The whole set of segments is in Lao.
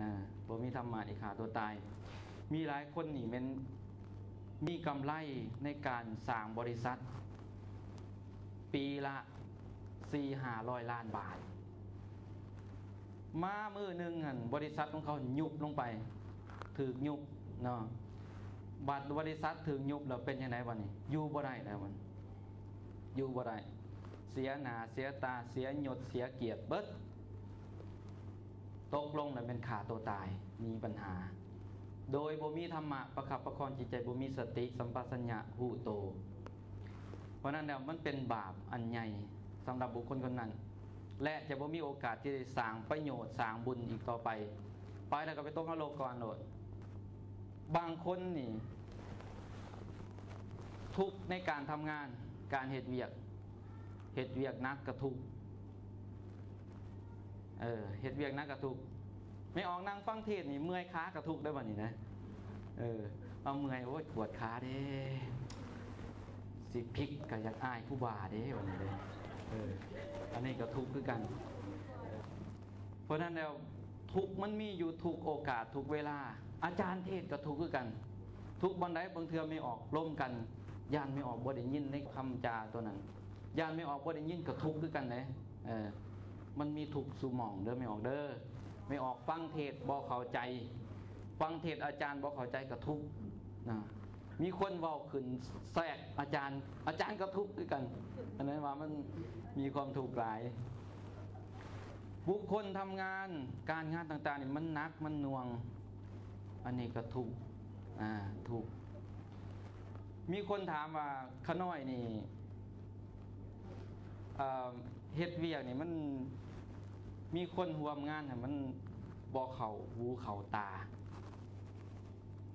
ອ່າ ບໍ່ມີທຳມະນີ້ຂ້າຕົວຕາຍ. ມີຫຼາຍຄົນນີ້ແມ່ນມີກຳໄລໃນການສ້າງບໍລິສັດປີລະສີ່ຫ້າຮ້ອຍລ້ານບາດ. ມາມື້ໜຶ່ງຫັ້ນ ບໍລິສັດຂອງເຂົາຍຸບລົງໄປ ຖືກຍຸບເນາະ. ບັດບໍລິສັດຖືກຍຸບແລ້ວເປັນຈັ່ງໃດບັດນີ້? ຢູ່ບໍ່ໄດ້ແລ້ວມັນ ຢູ່ບໍ່ໄດ້ ເສຍໜ້າເສຍຕາ ເສຍຍົດເສຍກຽດເບິດ. ຕົກລົງແລ້ວແມ່ນຂ້າຕົວຕາຍ ມີບັນຫາ ໂດຍບໍ່ມີທຳມະປະຄັບປະຄອງຈິດໃຈ ບໍ່ມີສະຕິສຳປະສັນຍະຮູ້ໂຕ. ເພາະນັ້ນແລ້ວມັນເປັນບາບອັນໃຫຍ່ສຳລັບບຸກຄົນຄົນນັ້ນ ແລະ ຈະບໍ່ມີໂອກາດທີ່ໄດ້ສ້າງປະໂຫຍດ ສ້າງບຸນອີກຕໍ່ໄປ. ໄປແລ້ວກໍໄປຕົກນະລົກກ່ອນໂລດ. ບາງຄົນນີ້ທຸກໃນການທຳງານ ການເຮັດວຽກ ເຮັດວຽກໜັກກໍທຸກ ເອີ ເຮັດວຽກໜັກກໍທຸກ. ແມ່ອອກນັ່ງຟັງເທດນີ້ເມື່ອຍຂາກໍທຸກເດີ້ບັດນີ້ນະ. ເອີ ເອົາເມື່ອຍ ໂອ້ຍ ປວດຂາເດ້ ຊິພິກກໍຢາກອາຍຄູບາເດ້ບັດນີ້ເດ້. ເອີ ອັນນີ້ກໍທຸກຄືກັນ. ເພາະນັ້ນແລ້ວ ທຸກມັນມີຢູ່ທຸກໂອກາດ ທຸກເວລາ. ອາຈານເທດກໍທຸກຄືກັນ ທຸກບ່ອນໃດ ບາງເທື່ອແມ່ອອກລົມກັນ ຢ້ານແມ່ອອກບໍ່ໄດ້ຍິນໃນຄຳຈາຕົວນັ້ນ ຢ້ານແມ່ອອກບໍ່ໄດ້ຍິນກໍທຸກຄືກັນເດ້. ເອີ ມັນມີທຸກສູ່ໝ່ອງເດີແມ່ອອກເດີ. ແມ່ອອກຟັງເທດບໍ່ເຂົ້າໃຈ ຟັງເທດອາຈານບໍ່ເຂົ້າໃຈກໍທຸກນະ. ມີຄົນເວົ້າຂຶ້ນແຊກອາຈານ ອາຈານກໍທຸກຄືກັນ. ອັນນັ້ນວ່າມັນມີຄວາມທຸກຫຼາຍ. ບຸກຄົນທຳງານ ການງານຕ່າງໆນີ້ມັນໜັກມັນໜ່ວງ ອັນນີ້ກໍທຸກ ອ່າ ທຸກ. ມີຄົນຖາມວ່າ ຂະນ້ອຍນີ້ ເອີ ເຮັດວຽກນີ້ມັນມີຄົນຮ່ວມງານຫັ້ນ ມັນບໍ່ເຂົ້າຫູເຂົ້າຕາ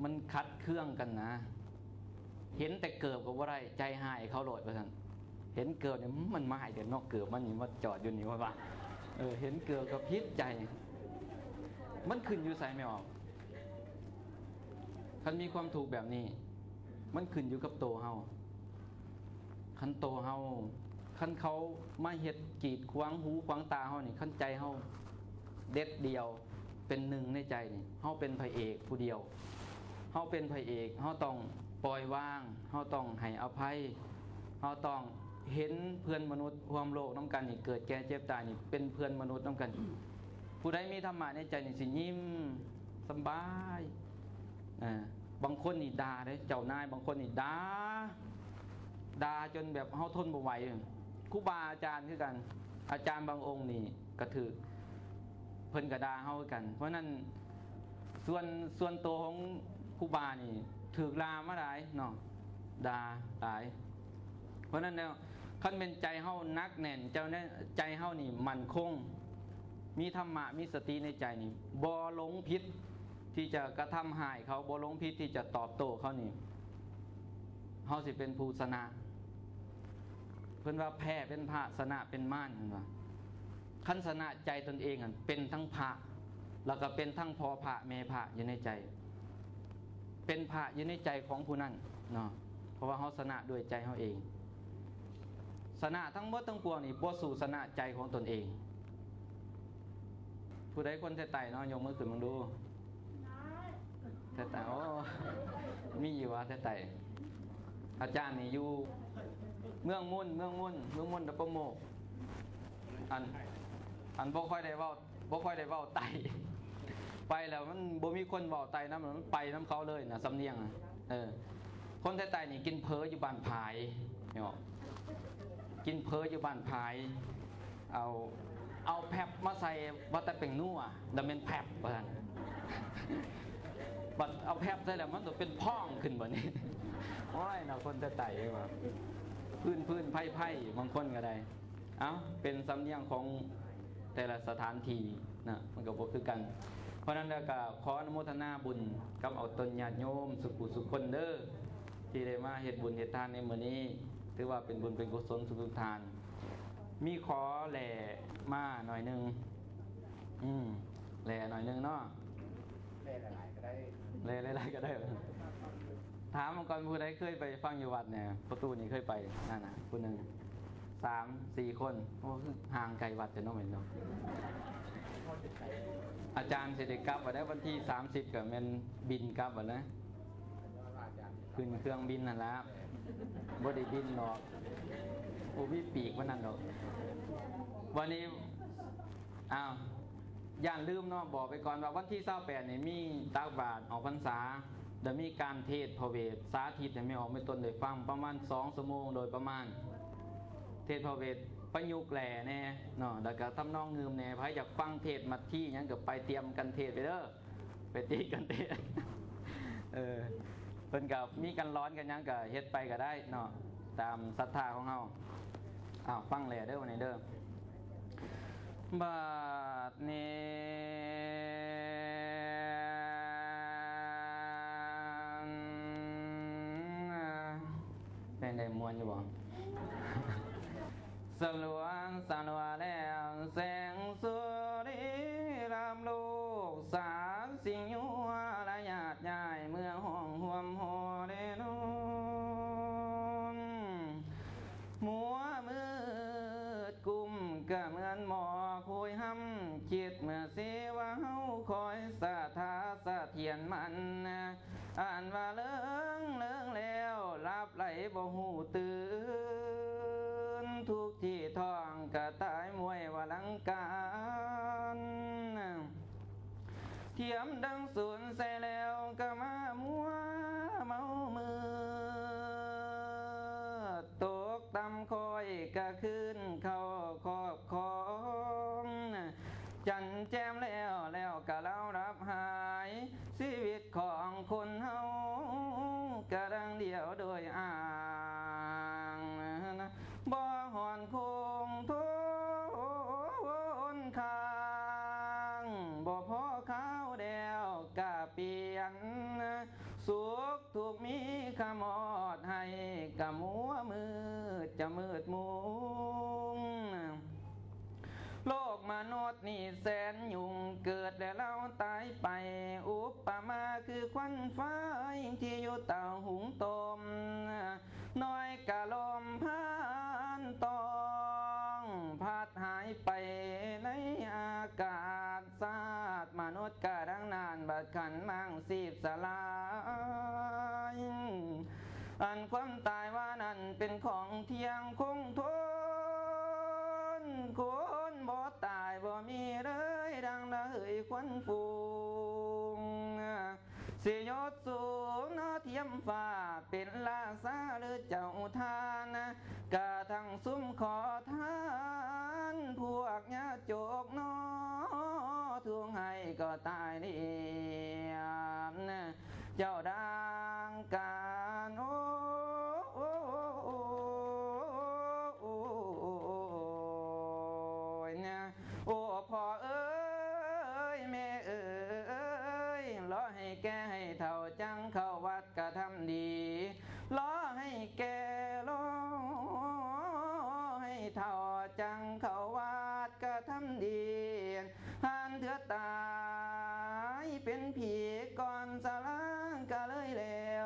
ມັນຂັດເຄືອງກັນນະ. ເຫັນແຕ່ເກີບກໍບໍ່ໄດ້ ໃຈຮ້າຍເຂົາໂລດວ່າຊັ້ນ. ເຫັນເກີບນີ້ ມັນມາໃຫ້ແຕ່ເນາະ ເກີບມັນນີ້ມາຈອດຢູ່ນີ້ວ່າ ເອີ ເຫັນເກີບກໍຜິດໃຈ. ມັນຂຶ້ນຢູ່ໃສແມ່ອອກ? ຄັນມີຄວາມທຸກແບບນີ້ ມັນຂຶ້ນຢູ່ກັບໂຕເຮົາ. ຄັນໂຕເຮົາ ຄັນເຂົາມາເຮັດກີດຂວາງຫູຂວາງຕາເຮົານີ້ ຄັນໃຈເຮົາເດັດດ່ຽວ ເປັນໜຶ່ງໃນໃຈນີ້ ເຮົາເປັນພະເອກຜູ້ດຽວ ເຮົາເປັນພະເອກ ເຮົາຕ້ອງປ່ອຍວາງ ເຮົາຕ້ອງໃຫ້ອະໄພ ເຮົາຕ້ອງເຫັນເພື່ອນມະນຸດຮ່ວມໂລກນຳກັນນີ້ ເກີດແກ່ເຈັບຕາຍນີ້ ເປັນເພື່ອນມະນຸດນຳກັນ. ຜູ້ໃດມີທຳມະໃນໃຈນີ້ ຊິຍິ້ມສະບາຍ. ເອີ ບາງຄົນນີ້ດ່າເດ້ ເຈົ້ານາຍບາງຄົນນີ້ດ່າ ດ່າຈົນແບບເຮົາທົນບໍ່ໄຫວ. ຄູບາອາຈານຄືກັນ ອາຈານບາງອົງນີ້ກໍຖືກ ເພິ່ນກໍດ່າເຮົາຄືກັນ. ເພາະນັ້ນ ສ່ວນ ສ່ວນໂຕຂອງຄູບານີ້ຖືກດ່າມາຫຼາຍເນາະ ດ່າຫຼາຍ. ເພາະນັ້ນແລ້ວ ຄັນແມ່ນໃຈເຮົາໜັກແໜ້ນ ເຈົ້າໃນ ໃຈເຮົານີ້ໝັ້ນຄົງ ມີທຳມະ ມີສະຕິໃນໃຈນີ້ ບໍ່ຫຼົງຜິດທີ່ຈະກະທຳຮ້າຍເຂົາ ບໍ່ຫຼົງຜິດທີ່ຈະຕອບໂຕ້ເຂົານີ້ ເຮົາຊິເປັນຜູ້ຊະນະ. ເພິ່ນວ່າແພ້ເປັນພະ ຊະນະເປັນມານ ເພິ່ນວ່າ. ຄັນຊະນະໃຈຕົນເອງຫັ້ນ ເປັນທັງພະ ແລ້ວກໍເປັນທັງພໍ່ພະແມ່ພະຢູ່ໃນໃຈ ເປັນພະຢູ່ໃນໃຈຂອງຜູ້ນັ້ນເນາະ ເພາະວ່າເຮົາຊະນະດ້ວຍໃຈເຮົາເອງ. ຊະນະທັງໝົດທັງປວງນີ້ ບໍ່ສູ້ຊະນະໃຈຂອງຕົນເອງ. ຜູ້ໃດຄົນແຖວໃຕ້ເນາະ ຍົກມືຂຶ້ນເບິ່ງດູ. ແຖວໃຕ້ ໂອ້ ມີຢູ່ວ່າແຖວໃຕ້. ອາຈານນີ້ຢູ່ເມືອງມົນ ເມືອງມົນ ເມືອງມົນ ແລະ ປະໂມກ. ອັນ ອັນບໍ່ຄ່ອຍໄດ້ເວົ້າ ບໍ່ຄ່ອຍໄດ້ເວົ້າໃຕ້ ໄປແລ້ວມັນບໍ່ມີຄົນເວົ້າໃຕ້ນຳ ມັນໄປນຳເຂົາເລີຍນະ ສຳນຽງນະ. ເອີ ຄົນແຖວໃຕ້ນີ້ກິນເຝີຢູ່ບ້ານຜາຍເນາະ ກິນເຝີຢູ່ບ້ານຜາຍ ເອົາ ເອົາແຟັບມາໃສ່ວ່າແຕ່ແປ້ງນົວ ແລ້ວແມ່ນແຟັບວ່າຊັ້ນ. ບັດເອົາແຟັບໃສ່ແລ້ວມັນກໍເປັນພອງຂຶ້ນບັດນີ້. ໂອ້ຍເນາະ ຄົນແຖວໃຕ້ວ່າ ພື້ນໆ ໄພໆ ບາງຄົນກໍໄດ້. ເອົ້າ ເປັນສຳນຽງຂອງແຕ່ລະສະຖານທີ່ນະ ມັນກໍບໍ່ຄືກັນ. ເພາະນັ້ນແລ້ວກໍຂໍອະນຸໂມທະນາບຸນກັບເອົາຕົນຍາດໂຍມສຸຜູ້ສຸຄົນເດີ້ ທີ່ໄດ້ມາເຮັດບຸນເຮັດທານໃນມື້ນີ້ ຖືວ່າເປັນບຸນເປັນກຸສົນທຸກໆທ່ານ. ມີຂໍແຫຼມາໜ້ອຍໜຶ່ງ ອືມ ແຫຼໜ້ອຍໜຶ່ງເນາະ ແຫຼຫຼາຍໆກໍໄດ້ ແຫຼຫຼາຍໆກໍໄດ້. ຖາມມາກ່ອນ ຜູ້ໃດເຄີຍໄປຟັງຢູ່ວັດແດ່? ປະຕູນີ້ເຄີຍໄປ ນັ້ນນະ ຜູ້ໜຶ່ງ ສາມສີ່ຄົນ. ໂອ້ ຄືຫ່າງໄກວັດແທ້ເນາະ ແມ່ນເນາະ. ອາຈານຊິໄດ້ກັບແລ້ວ ວັນທີສາມສິບກໍແມ່ນບິນກັບແລ້ວນະ ຂຶ້ນເຄື່ອງບິນຫັ້ນລະ ບໍ່ໄດ້ບິນດອກ ບໍ່ມີປີກປານນັ້ນດອກ. ວັນນີ້ ອ້າວ ຢ້ານລືມເນາະ ບອກໄປກ່ອນວ່າວັນທີຊາວແປດນີ້ມີຕັກບາດອອກພັນສາ ແລ້ວມີການເທດພະເວດ ສາທິດໃຫ້ແມ່ອອກແມ່ຕົນໄດ້ຟັງປະມານສອງຊົ່ວໂມງໂດຍປະມານ ເທດພະເວດປະຍຸກແຫຼແດ່ເນາະ ແລ້ວກໍທຳນອງງື່ມແດ່. ໃຜຢາກຟັງເທດມັດທີຫຍັງກໍໄປຕຽມກັນເທດໄປເດີ້ ໄປຕຽມກັນເທດ ເອີ ເພິ່ນກໍມີການລອນກັນຫຍັງກໍເຮັດໄປກໍໄດ້ເນາະ ຕາມສັດທາຂອງເຮົາ. ອ້າວ ຟັງແຫຼເດີ້ ວັນນີ້ເດີ້. ບາດນີ້ ເປັນໄດ້ ມ່ວນຢູ່ບໍ່? ສະຫຼວງ ສະຫຼວງແລ້ວແສງສຸລິລາມໂລກ ສາສິງຢູ່ລະຍາດຍ້າຍ ເມືອຫ້ອງຮ່ວມຫໍເລນອນ ມົວມືດກຸ້ມກະເໝືອນໝອກໂຫຍຫຳ ຄິດເມື່ອເສວ່າເຮົາຄອຍສະຖາສະຖຽນມັນ ອັນວ່າເລິງເລີງແລ້ວ ຫຼັບໄຫຼບໍ່ຮູ້ຕື່ນ ທຸກທີ່ທ້ອງກະຕາຍມວຍວ່າລັງການ ທຽມດັງສູນໃສ່ແລ້ວກະມາມົວເມົາມືດ ຕົກຕ່ຳຄ່ອຍກະຄືນເຂົ້າຄອບຄອງ ຈັນແຈ່ມແລ້ວ ແລ້ວກະລາວຫຼັບຫາຍ ຊີວິດຂອງຄົນເຮົາກະດັ່ງດຽວໂດຍອ້າງ ບໍ່ຮອດຄົງທົນຄ້າງ ບໍ່ພໍຄາວແລ້ວກະປ່ຽນ ສຸກທຸກມີຄຳຮອດໃຫ້ກະມົວມືດຈະມືດມຸງ ໂລກມະນຸດນີ້ແສນຫຍຸ້ງ ເກີດແລ້ວລາວຕາຍໄປ ອຸປະມາຄືຄວັນໄຟທີ່ຢູ່ເຕົ້າຫຸງຕົ້ມ ໜ້ອຍກະລົມຜ່ານຕ້ອງ ພັດຫາຍໄປໃນອາກາດ ຊາດມະນຸດກະດັ່ງນັ້ນ ບັດຂັນມັງຊີບສະຫຼາຍ ອັນຄວາມຕາຍວ່ານັ້ນເປັນຂອງທ່ຽງຄົງທົນ ຄົນບໍ່ຕາຍບໍ່ມີເລີຍ ດັ່ງລະເຫີຍຄວັນຝູງ ຊິຍົດສູງເນາະທຽມຟ້າ ເປັນລາຊາຫຼືເຈົ້າທ່ານ ກະທັງຊຸມຂໍທານ ພວກຍາຈົກເນາະ ທຸກໄຫ້ກໍຕາຍລຽບ ເຈົ້າດັ່ງການ ໂອ້ ໂອ້ ໂອ້ຍ ໂອ້ ພໍ່ເອີຍ ແມ່ເອີຍ ລໍໃຫ້ແກ່ໃຫ້ເຖົ້າ ຈັ່ງເຂົ້າວັດກະທຳດີ ລໍໃຫ້ແກ່ ລໍໃຫ້ເຖົ້າ ຈັ່ງເຂົ້າວັດກະທຳດີ ຫ່ານເທື່ອຕາຍເປັນຜີກ່ອນຊະລາກະເລີຍແລ້ວ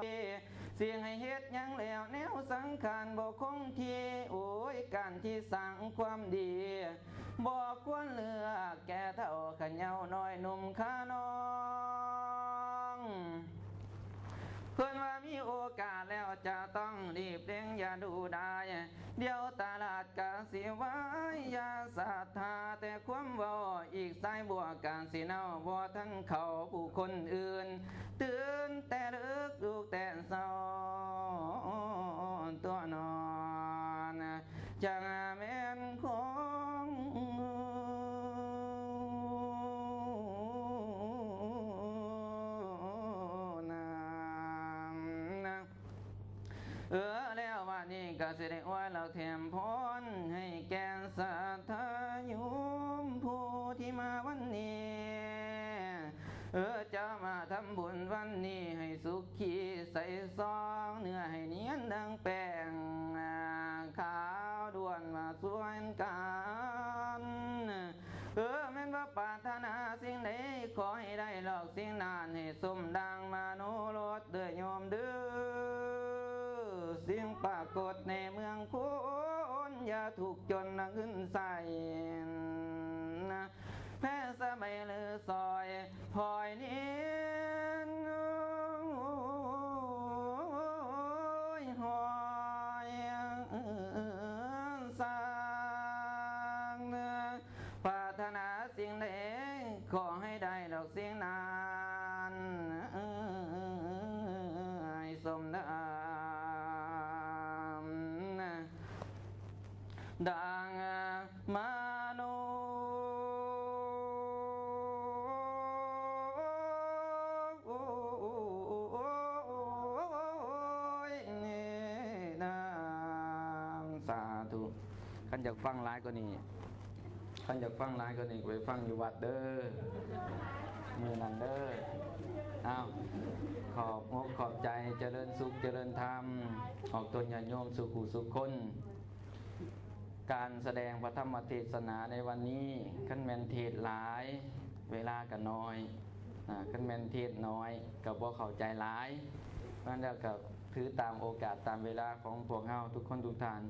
ຊິໃຫ້ເຮັດຫຍັງແລ້ວ ແນວສັງຂານບໍ່ຄົງທີ່ ໂອ້ຍ ການທີ່ສ້າງຄວາມດີ ບໍ່ຄວນເລືອກແກ່ເຖົ້າ ຂະເຍົານ້ອຍໜຸ່ມຂານ້ອງ ເພິ່ນວ່າມີໂອກາດແລ້ວຈະຕ້ອງລີບເລັ່ງ ຢ່າດູດາຍ ດຽວຕະຫຼາດກະຊິວາຍ ຢ່າສັດທາແຕ່ຄວາມເວົ້າ ອີກສາຍບົວກະຊິເນົາ ບໍ່ທັນເຂົ້າຜູ້ຄົນອື່ນ ຕື່ນແຕ່ເລິກລຸກແຕ່ເຊົ້າ ຕົວະນອນ ຈັ່ງແມ່ນຂອງນາງ. ເອີ ແລ້ວບາດນີ້ກໍຊິໄດ້ອວຍແລ້ວແຖມພອນໃຫ້ແກ່ສັດທາໂຍມຜູ້ທີ່ມາວັນນີ້ ເອີ ຈະມາທຳບຸນວັນນີ້ໃຫ້ສຸກ ຂີ້ໃສ່ຊອງ ເນື້ອໃຫ້ນຽນດັ່ງແປ້ງຂາວ ດ່ວນມາຊວນກັນ ເອີ ແມ່ນວ່າປາດຖະໜາສິ່ງໃດ ຂໍໃຫ້ໄດ້ລອກສິ່ງນັ້ນ ໃຫ້ສົມດັ່ງມະໂນລົດເດີ້ໂຍມເດີ້ ສິ່ງປາກົດໃນເມືອງຄົນ ຢ່າທຸກຈົນນະເງິນໃຊ້. ສະໄໝລືຊອຍ ພອຍນິນ ໂອ້ຍ ຫ້ອຍສ້າງ ປາດຖະໜາສິ່ງໃດ ຂໍໃຫ້ໄດ້ດອກສິ່ງນັ້ນ ສົມດາ ດັ່ງມະໂນ ສາທຸ. ຄັນຢາກຟັງຫຼາຍກວ່ານີ້ ຄັນຢາກຟັງຫຼາຍກວ່ານີ້ ໄປຟັງຢູ່ວັດເດີ້ ມື້ນັ້ນເດີ້. ອ້າວ ຂອບອົກຂອບໃຈ ຈະເລີນສຸກ ຈະເລີນທຳ ອອກຕົນຍາດໂຍມສູ່ຜູ້ສູ່ຄົນ. ການສະແດງພະທຳມະເທດສະໜາໃນວັນນີ້ ຄັນແມ່ນເທດຫຼາຍ ເວລາກໍໜ້ອຍ ອາ ຄັນແມ່ນເທດໜ້ອຍ ກໍບໍ່ເຂົ້າໃຈຫຼາຍ. ເພາະນັ້ນແລ້ວກໍຖືຕາມໂອກາດຕາມເວລາຂອງພວກເຮົາທຸກຄົນທຸກທ່ານ.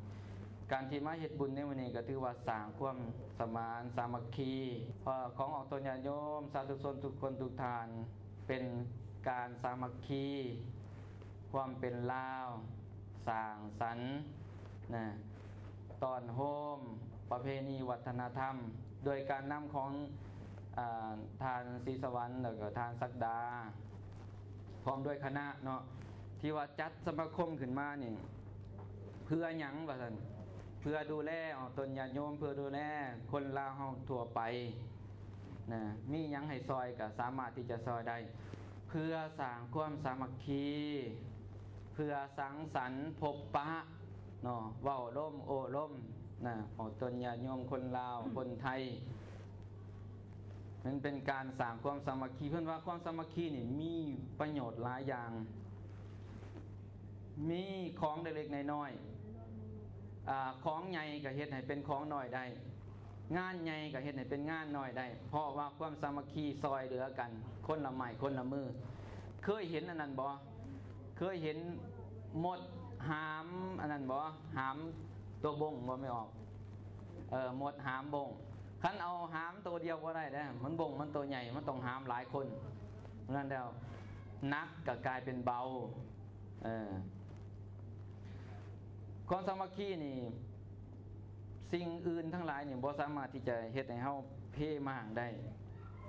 ການທີ່ມາເຮັດບຸນໃນມື້ນີ້ ກໍຖືວ່າສ້າງຄວາມສະໝານສາມັກຄີ ເອີ ຂອງອອກຕົນຍາດໂຍມສາທຸຊົນທຸກຄົນທຸກທ່ານ ເປັນການສາມັກຄີ ຄວາມເປັນລາວ ສ້າງສັນນະ ຕ້ອນໂຮມ ປະເພນີວັດທະນະທຳ ໂດຍການນຳຂອງ ອາ ທ່ານສີສະຫວັນ ແລ້ວກໍທ່ານສັກດາ ພ້ອມດ້ວຍຄະນະເນາະ ທີ່ວ່າຈັດສະມາຄົມຂຶ້ນມານີ້ ເພື່ອຫຍັງວ່າຊັ້ນ? ເພື່ອດູແລອອກຕົນຍາດໂຍມ ເພື່ອດູແລຄົນລາວເຮົາທົ່ວໄປນະ ມີຫຍັງໃຫ້ຊ່ອຍກໍສາມາດທີ່ຈະຊ່ອຍໄດ້ ເພື່ອສ້າງຄວາມສາມັກຄີ ເພື່ອສັງສັນພົບປະເນາະ ເວົ້າລົມໂອ້ລົມນະ ອອກຕົນຍາດໂຍມຄົນລາວ ຄົນໄທ ມັນເປັນການສ້າງຄວາມສາມັກຄີ. ເພິ່ນວ່າຄວາມສາມັກຄີນີ້ມີປະໂຫຍດຫຼາຍຢ່າງ ມີຂອງເລັກໆນ້ອຍໆ ອາ ຂອງໃຫຍ່ກໍເຮັດໃຫ້ເປັນຂອງນ້ອຍໄດ້ ງານໃຫຍ່ກໍເຮັດໃຫ້ເປັນງານນ້ອຍໄດ້ ເພາະວ່າຄວາມສາມັກຄີຊ່ອຍເຫຼືອກັນ ຄົນລະໄມ້ຄົນລະມື. ເຄີຍເຫັນອັນນັ້ນບໍ່? ເຄີຍເຫັນມົດຫາມອັນນັ້ນບໍ່? ຫາມຕົວບົງບໍ່ ແມ່ອອກ? ເອີ ມົດຫາມບົງ. ຄັນເອົາຫາມໂຕດຽວບໍ່ໄດ້ເດ້ ມັນບົງມັນໂຕໃຫຍ່ ມັນຕ້ອງຫາມຫຼາຍຄົນ. ນັ້ນແລ້ວ ໜັກກໍກາຍເປັນເບົາ. ເອີ ຄວາມສາມັກຄີນີ້ ສິ່ງອື່ນທັງຫຼາຍນີ້ບໍ່ສາມາດທີ່ຈະເຮັດໃຫ້ເຮົາເພໝ້າງໄດ້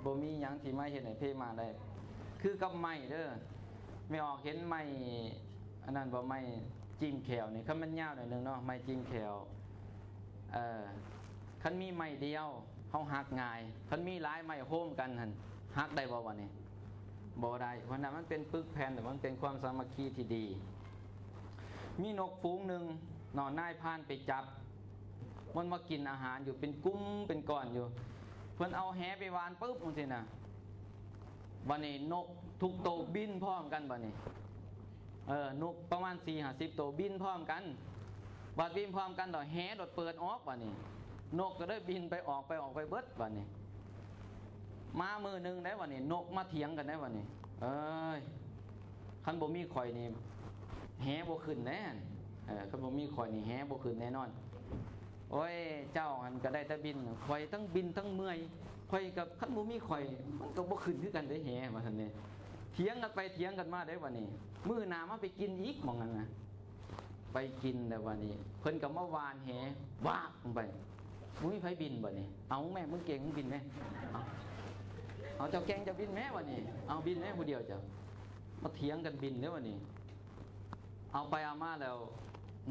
ບໍ່ມີຫຍັງທີ່ມາເຮັດໃຫ້ເພໝ້າງໄດ້ ຄືກັບໄມ້ເດີ້. ແມ່ອອກເຫັນໄມ້ອັນນັ້ນບໍ່? ໄມ້ຈິ້ມແຂ້ວນີ້ ຄັນມັນຍາວໜ້ອຍໜຶ່ງເນາະ ໄມ້ຈິ້ມແຂ້ວ ເອີ ຄັນມີໄມ້ດຽວ ເຮົາຫັກງ່າຍ ຄັນມີຫຼາຍໄມ້ໂຮມກັນຫັ້ນ ຫັກໄດ້ບໍ່ບາດນີ້? ບໍ່ໄດ້. ເພາະນັ້ນມັນເປັນປຶກແຜ່ນ ແຕ່ມັນເປັນຄວາມສາມັກຄີທີ່ດີ. ມີນົກຝູງໜຶ່ງເນາະ ນາຍພານໄປຈັບ ມັນມາກິນອາຫານຢູ່ເປັນກຸ່ມເປັນກ້ອນຢູ່ ເພິ່ນເອົາແຫໄປຫວ່ານປຶບຈັ່ງຊີ້ນະ ບາດນີ້ນົກທຸກໂຕບິນພ້ອມກັນບາດນີ້ ເອີ ນົກປະມານສີ່ຫ້າສິບໂຕບິນພ້ອມກັນ ບາດບິນພ້ອມກັນແລ້ວແຫໂດດເປີດອອກບາດນີ້ ນົກກໍເລີຍບິນໄປອອກໄປອອກໄປເບິດບາດນີ້. ມາມື້ໜຶ່ງໄດ໋ບາດນີ້ ນົກມາຖຽງກັນໄດ໋ບາດນີ້ ເອີຍ ຄັນບໍ່ມີຂ້ອຍນີ້ແຫບໍ່ຂຶ້ນແນ່ ເອີ ຄັນບໍ່ມີຂ້ອຍນີ້ແຫບໍ່ຂຶ້ນແນ່ນອນ. ໂອ້ຍ ເຈົ້າຫັ້ນກໍໄດ້ແຕ່ບິນ ຂ້ອຍທັງບິນທັງເມື່ອຍ ຂ້ອຍກໍ ຄັນບໍ່ມີຂ້ອຍມັນກໍບໍ່ຂຶ້ນຄືກັນເດ້ແຫ ວ່າຊັ້ນເດ້. ຖຽງກັນໄປຖຽງກັນມາເດ້ບາດນີ້ ມື້ໜ້າມາໄປກິນອີກໝ່ອງນັ້ນນະ. ໄປກິນແລ້ວບາດນີ້ ເພິ່ນກໍມາຫວ່ານແຫ ວາບລົງໄປ ບໍ່ມີໃຜບິນບາດນີ້. ເອົາແມ່ ມຶງເກັ່ງ ມຶງບິນແມ້ ເອົາ ເອົາ ເຈົ້າເກັ່ງ ເຈົ້າບິນແມ້ບາດນີ້ ເອົາ ບິນແມ້ຜູ້ດຽວເຈົ້າ. ມາຖຽງກັນບິນເດ້ບາດນີ້ ເອົາໄປເອົາມາແລ້ວ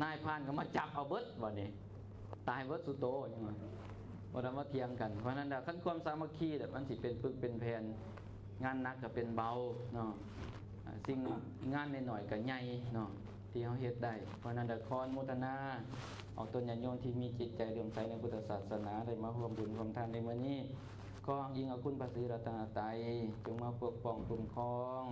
ນາຍພານກໍມາຈັບເອົາເບິດບາດນີ້ ຕາຍເບິດສູ່ໂຕ ຍັງວ່າບໍ່ໄດ້ມາຖຽງກັນ. ເພາະນັ້ນລະ ຄັນຄວາມສາມັກຄີລະ ມັນຊິເປັນປຶກເປັນແຜ່ນ ງານໜັກກໍເປັນເບົາເນາະ ສິ່ງງານນ້ອຍໆກໍໃຫຍ່ເນາະ ທີ່ເຮົາເຮັດໄດ້. ເພາະນັ້ນລະ ຂໍອະນຸໂມທະນາອອກຕົນຍາດໂຍມທີ່ມີຈິດໃຈເຫຼື້ອມໃສໃນພຸດທະສາສະໜາ ໄດ້ມາຮ່ວມບຸນຮ່ວມທານໃນມື້ນີ້. ຂໍອ້າງອີງເອົາຄຸນພະສີລັດຕະນະໄຕ ຈົ່ງມາປົກປ້ອງຄຸ້ມຄອງ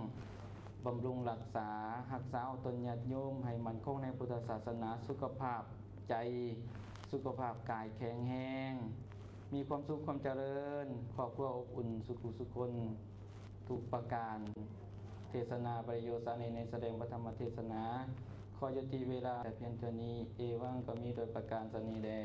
ບຳລຸງຮັກສາ ຮັກສາເອົາຕົນຍາດໂຍມໃຫ້ໝັ້ນຄົງໃນພຸດທະສາສະໜາ, ສຸຂະພາບໃຈ ສຸຂະພາບກາຍແຂງແຮງ, ມີຄວາມສຸກຄວາມຈະເລີນ, ຄອບຄົວອົບອຸ່ນສຸຂຸສຸຄົນທຸກປະການ. ເທດສະນາປະລິໂຍດສາລີໃນສະແດງພະທຳມະເທດສະໜາ ຂໍຍຸຕິເວລາແຕ່ພຽງເທົ່ານີ້. ເອວັງ ກໍມີໂດຍປະການສະນີ້ແດ່.